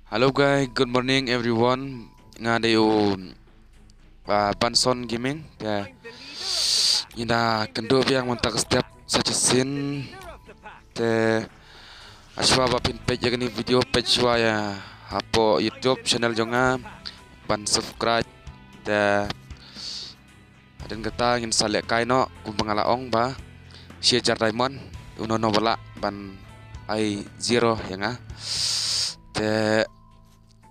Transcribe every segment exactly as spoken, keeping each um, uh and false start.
Hello guys, good morning everyone. Nga dei u, ah, Banson Gaming. Te ngi da kynduh biang mynta ka step sa shisien. Te hashwa ba phin peit ïa kane ka video, peit shwa ïa hapoh YouTube channel jong nga ban subscribe. Te hadien kata ngin sa lehkai noh kumba nga la ong ba shi hajar diamond, uno uno ba lah ban ai zero ïa nga. Te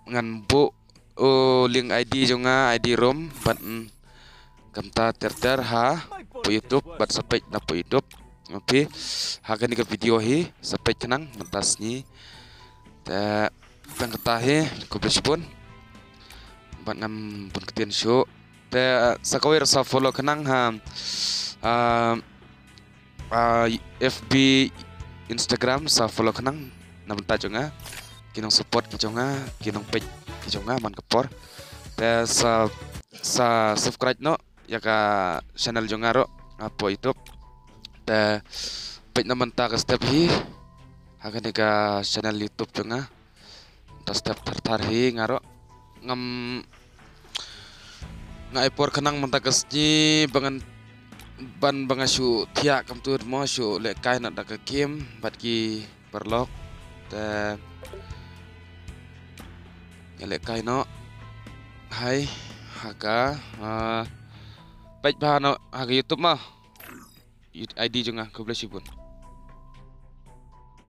ngan buh u link ID jong nga, ID room, bad, mm, kumta ter ter hapoh YouTube, bad sa peit na hapoh YouTube. Okay. Ha kane ka video hi sa peit khnang mynta sngi. Te tang kata hi, khublei shibun. Bad ngam bun ktien shuh. Te, uh, sa kawei ruh sa follow khnang ha, uh, uh, F B, Instagram, sa follow khnang na bynta jong nga. Ki nong support ki jong nga, ki nong peit ki jong nga man ka por. Te sa, sa subscribe noh ïa ka channel jong nga ruh hapoh YouTube. Te peit na mynta ka step hi ha kane ka channel YouTube jong nga. Mynta step thar thar hi nga ruh ngam, nga ai por khnang mynta ka sngi ba ngan, ban ba nga shu thiah kumtu mo, shu lehkai noh da ka game bad ki paralok. Te nga lehkai noh. Hai ha ka, ah, peit bha noh ha ka YouTube mo. ID jong nga, khublei shibun.